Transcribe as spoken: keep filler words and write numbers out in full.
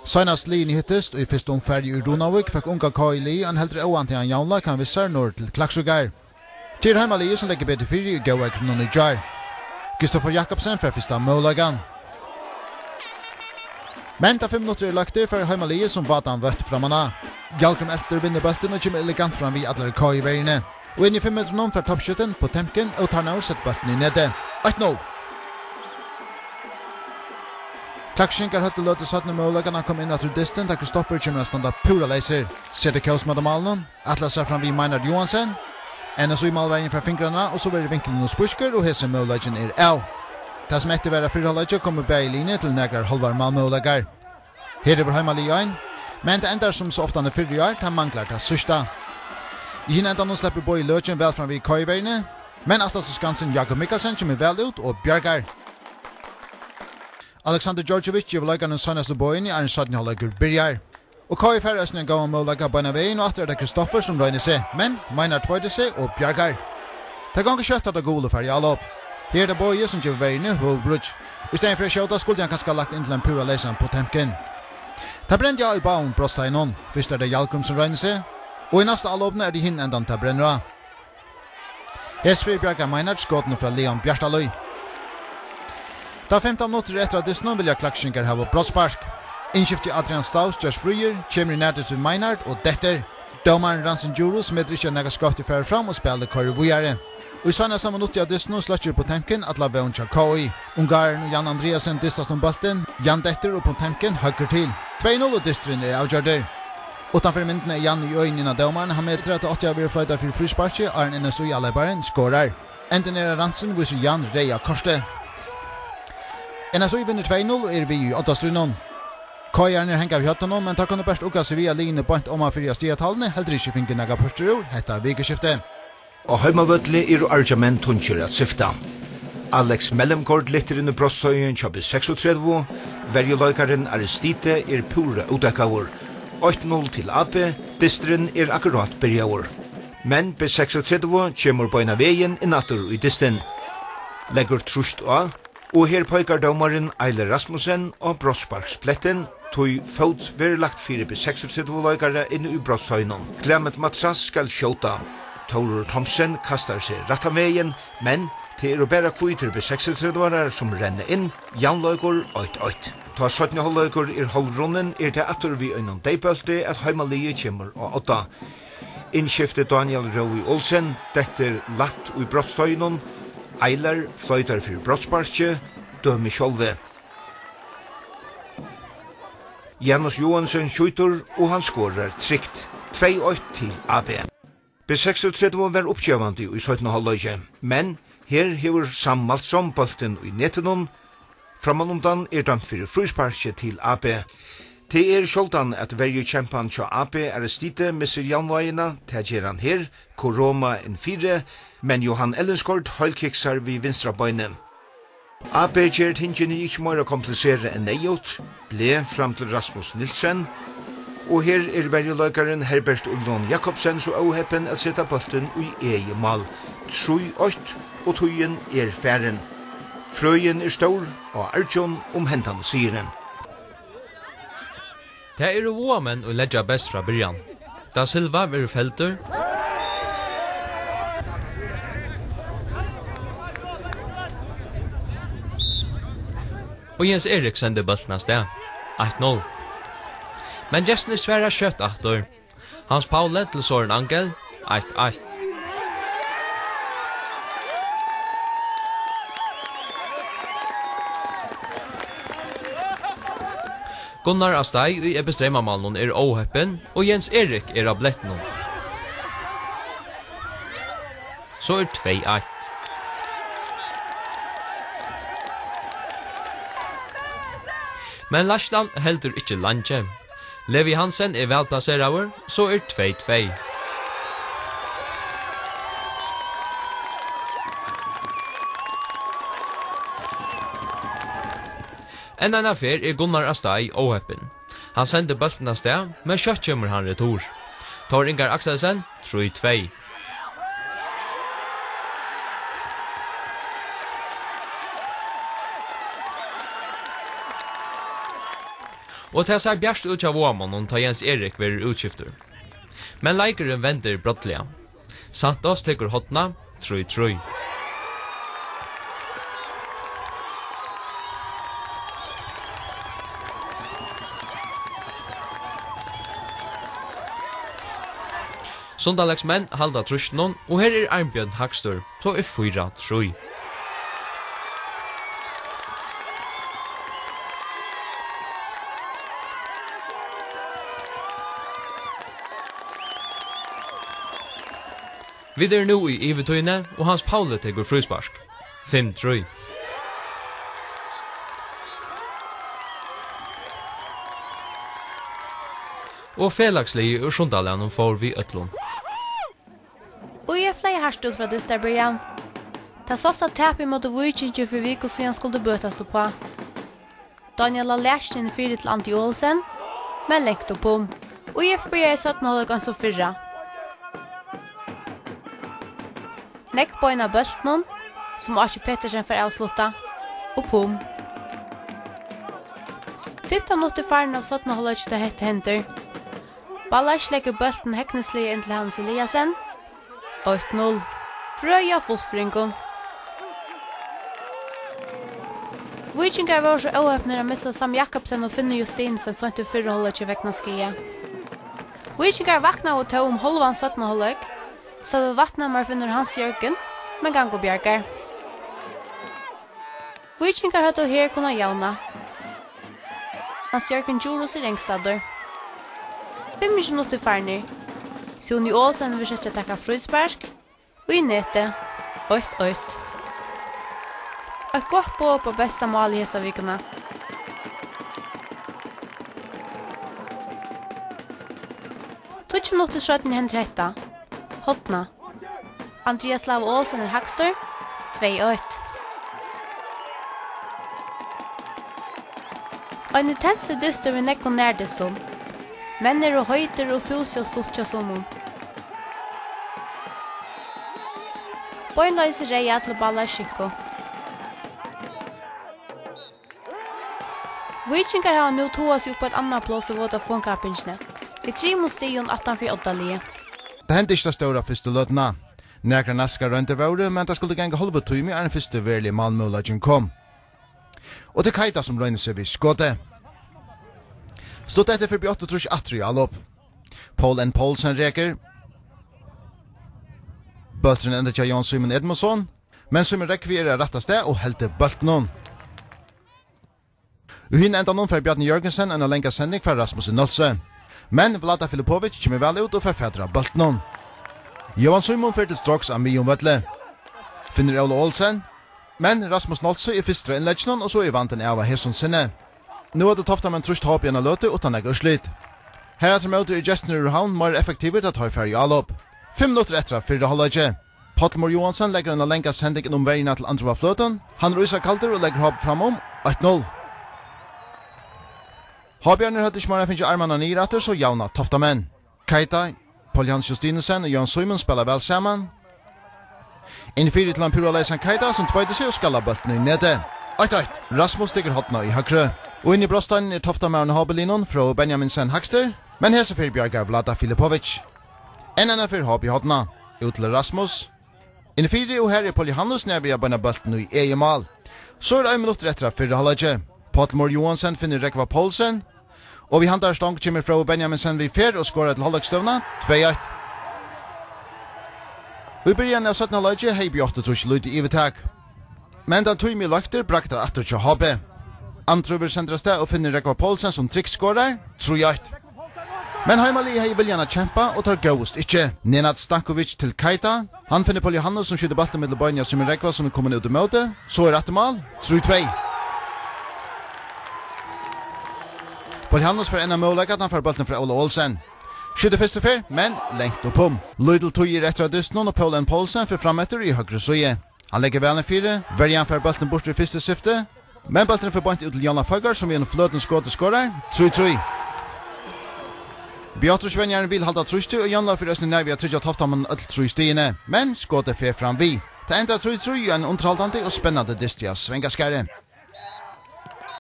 Seinast liðini hittust í fyrstu umfari í Runavík, fekk unga K I-liðið ein heldur óvæntaðan javnleik við sær norður til Klaksvíkar. Tað er heimaliðið, sum leggur betur fyri í góðveðrinum í gjár. Kristoffer Jakobsen fær fyrsta møguleikan. Men tá fimm minuttir eru leiktir, fær heimaliðið sum vatan vøtt framan á. Hjalgrím Eltur vinnur bóltin og kemur elegant fram við allari K I-verjuni. Og inn í fimm minuttunum fær toppskjúttin Potemkin ótarnaður sett bóltin í netið. Eitt null. Klaksvíkingar høvdu løtu seinni møguleikan at koma inn aftur í dystin, tá Kristoffer kemur at standa púra leysur. Setir kós móti málinum, ætlar sær fram við Meinhard Johansen. N S Í-málverjin fær fingrarnar, og so verður vinkilin og spískur, og hesin møguleikin er av. Tað sum eftir var av fyrra hálvleiki, komu bæði liðini til nakrar hálvar málmøguleikar. Her hevur heimaliðið ein, men tað endar sum so ofta fyrr í ár, tað manglar tað síðsta. Í hin endanum sleppur Bogi Løken væl fram við K I-verjuni, men aftast á skansin Jakob Mikkelsen kemur væl út og bjargar. Alexander Djordjevic gevur leikarunum seinastu boðini, áðrenn seinni hálvleikur byrjar. Og K I fær eisini ein góðan møguleika beinan vegin, og aftur er tað Kristoffer, sum roynir seg, men Meinhard tveitir seg og bjargar. Tað gongur skjótt, at tað gula fær í álop. Her er tað Bogi, sum gevur verjuni høvuðbrýggj. Í staðin fyri at skjóta, skuldi hann kanska lagt inn til ein púra leysan Potemkin. Tað brendi á í báðum brotsteigum. Fyrst er tað Hjalgrím, sum roynir seg, og í næsta álopinum er tað hin endan, tað brennur á. Hesfrøði bjargar Meinhard skotinum frá Leon Bjartalíð. Tá fimtan minuttir eru eftir av dystinum, vilja Klaksvíkingar hava brotsspark. Innskifti Adrian Staus gerst fríur, kemur í nærdyst við Meinhard og dettur. Dómarin Ransin Djurhuus metir ikki, at nakað skeivt er farið fram, og spælið koyrir víðari. Og í seinasta minutti av dystinum sløkkir Potemkin alla vón hjá K I. Ungarin og Jan Andreasen dystast um bóltin, Jan dettur og Potemkin høggur til. Tvey null og dysturin er avgjørdur. Uttanfyri myndina er Jan í øðini inn á dómaran, hann metir, at tað átti at verið floytað fyri frísparki, áðrenn N S Í-áleyparin skorar. Endin er, at Ransin vísir Jan reyða kortið. N S Í vinnur tvey null og er við í oddastríðnum. K I-arnir hanga við høvdinum, men teir kunnu bert ugga seg við, at liðini beint omanfyri á stigatalvuni heldur ikki fingu nakað burtur úr hetta vikuskiftið. Á heimavølli eru argir menn tungir at syfta. Alex Mellemgaard lyftir inn í brotsteigin hjá B seksogtretivu, verjuleikarin Aristide er púra útdekkaður. Eitt null til A B, dysturin er akkurát byrjaður. Men B seksogtretivu kemur beinan vegin inn aftur í dystin. Leggur trýst á, og her peikar dómarin Eiler Rasmussen á brotssparksblettin, tí fót verður lagt fyri B seksogtretivu-leikara inni í brotsteiginum. Clement Matras skal skjóta. Tórur Thomsen kastar seg rættan vegin, men tað eru bara hvítir B seksogtretivarar, sum renna inn, javnleikur eitt eitt. Tá seinni hálvleikur er hálvrunnin, er tað aftur við einum deyðbólti, at heimaliðið kemur á odda. Innskifti Daniel Rói Olsen dettur lætt í brotsteiginum. Eiler floytar fyri brotssparki, dømir sjálvi. Janus Joensen skjýtur, og hann skorar trygt. Tvey eitt til A B. B seksogtretivu var uppgevandi í seinna hálvleiki, men her hevur Sam Maltström bóltin í netinum. Frammanundan er dømt fyri frísparki til A B. Tað er sjáldan, at verjukempan hjá A B, Aristide, missir javnvágina. Tað ger hann her. Koroma inn fyri, men Johan Ellingsgaard heilkiksar við vinstra beini. A B ger tingini ikki meira kompliserað enn neyðugt. Ble fram til Rasmus Nielsen. Og her er verjuleikarin Herbert Ullon Jakobsen so óheppin at seta bóltin í egið mál. Trý eitt, og tíðin er farin. Frøin er stór á Argjum um hendan sigurin. Tað eru Vágamenn, ið leggja best frá byrjan. Da Silva verður feldur. Og Jens Erik sendir bóltin av stað. Eitt null. Men gestirnir svara skjótt aftur. Hans Paule til Søren Angel, eitt eitt. Gunnar Astay í epistreymamálinum er óheppin, og Jens Erik er á blettinum. So er tvey eitt. Men leiðslan heldur ikki leingi. Levi Hansen er væl plaseraður, so er tvey tvey. Enn eina ferð er Gunnar Astay óheppin. Hann sendir bóltin av stað, men skjótt kemur hann retur. Tór Ingar Akselsen, trý tvey. Og tað sær bjart út hjá Vágamonnum, tá Jens Erik verður útskiftur. Men leikurin vendir brádliga. Santos tekur hornið, trý trý. Sundalagsmenn halda trýstinum, og her er Arnbjørn hægstur, so er fýra trý. Vit eru nú í yvirtíðini, og Hans Pauli tekur fríspark. Fimm trý. Og felagsliðið úr Sundalagnum fór við øllum. Í F legði hart út frá dystarbyrjan. Tað sást, at tapið móti Víkingi fyri viku síðan skuldi bøtast uppá. Dánjal lá lakin inn fyri til Andi Olsen, men langt upp um. Í F byrjaði seinna hálvleik eins og fyrra. Nógv bein á bóltinum, sum Áki Petersen fær avsluttað, upp um. Fimtan minuttir farin av seinna hálvleiki, tá hetta hendir. Ballersj leggur bóltin hegnisliga inn til Hans Eliasen. Eitt null. Frøði á fullføringum. Víkingar vóru so óhepnir at missa Sam Jakobsen og Finnur Justinussen seint í fyrra hálvleiki vegna skaða. Víkingar vaknaðu tó um hálvan seinna hálvleik. Sølvi Vatnhamar finnur Hans Jørgen, men gongur bjargar. Víkingar høvdu her kunnað javna. Hans Jørgen Djurhuus er ringstaddur. Fimmogtjúgu minuttir farnir. Súni Olsen verður settur at taka fríspark. Og í netið. Eitt eitt. Eitt gott boð upp á besta málið hesa vikuna. Tíggju minuttir seinni hendir hetta. Horna. Andrias Lava Olsen er hægstur. Tvey eitt. Ein intensur dystur við nógvum nærdystum. Menn eru heitir og fúsir og stutt hjá summum. Beinleiðis reyðar til Ballersj skinku. Víkingar hava nú togað seg upp á eitt annað pláss í Vodafone-kappingini, við trimum stigum aftan fyri oddaliðið. Tað hendi ikki tað stóra fyrstu løtuna. Nakrar næstkar royndir vóru, men tað skuldi ganga hálvur tími, áðrenn fyrsti veruliga málmøguleikin kom. Og tað er Keita, sum roynir seg við skotið. Stutt eftir fer B áttaogtrýss aftur í álop. Poul N Poulsen rekur. Bólturin endar hjá Jóansøku Símoni Edmundssyni, men Símun Rógvi er á rætta stað og heldur bóltinum. Í hinum endanum fær Bjarni Jørgensen eina langa sending frá Rasmusi Nolsøe. Men Vlada Filipovic kemur væl út og fær fatur á bóltinum. Jóansøkan fer til straks á miðjum vølli. Finnur Óli Olsen. Men Rasmus Nolsøe er fyrstur á innlegginum, og so er vandin av á hesum sinni. Nú høvdu Toftamenn trýst H B eina løtu uttan nakað úrslit. Harafturímóti eru gestirnir úr Havn meira effektivir, tá teir fara í álop. Fimm minuttir eftir av fyrra hálvleiki. Páll Mór Joensen leggur eina langa sending inn um verjuna til André Fløten. Hann er ísakaldur og leggur H B fram um eitt null. H B-arnir høvdu ikki meira enn fingið armarnar niður aftur, so javna Toftamenn. Keita, Poul Jóhannes Justinussen og Jóansøkan spæla væl saman. Inn fyri til ein púra leysan Keita, sum tveitir seg og skallar bóltin í netið. Eitt eitt. Rasmus tekur hornið í høgru. Og inn í brotsteinin er Toftamaðurin á H B-liðnum, Fróði Benjaminsen hægstur, men hesa ferð bjargar Vlada Filipovic. Enn eina ferð H B í hornið. Út til Rasmus. Inn fyri, og her er Poul Jóhannes nær við at beina bóltin í egið mál. So er ein minuttur eftir av fyrra hálvleiki. Páll Mór Joensen finnur Rógva Poulsen, og við handarstong kemur Fróði Benjaminsen við ferð og skorar til hálvleiksstøðuna, tvey eitt. Í byrjan av seinna hálvleiki hevði B áttaogtrýss lítið yvirtak. Men tá tímið loyktir, braktar aftur hjá H B. André verður sendur avstað og finnur Rógva Poulsen, sum trygt skorar, trý eitt. Men heimaliðið hevði viljan at kempa, og teir góvust ikki. Nenad Stankovic til Keita. Hann finnur Poul Jóhannes, sum skjýtur bóltin millum beinini á Símun Rógva, sum er komin út ímóti. So er afturmál, trý tvey. Poul Jóhannes fær enn ein møguleika, tá hann fær bóltin frá Óla Olsen. Skjýtur fyrstu ferð, men langt upp um. Lítil tíð er eftir av dystinum, og Poul N Poulsen fer fram eftir í høgru síðu. Hann leggur væl inn fyri, verjan fær bóltin burtur í fyrstu skifti, men bólturin fer beint út til Javnleik Høggaard, sum við einum fløtum skoti skorar, trý trý. B áttaogtrýss-venjarin vil halda trýstið, og Javnleik fer eisini nær við at tryggja Toftamonnum øll trý stigini, men skotið fer fram við. Tað endar trý trý í einum undirhaldandi og spennandi dysti á Svangaskarði.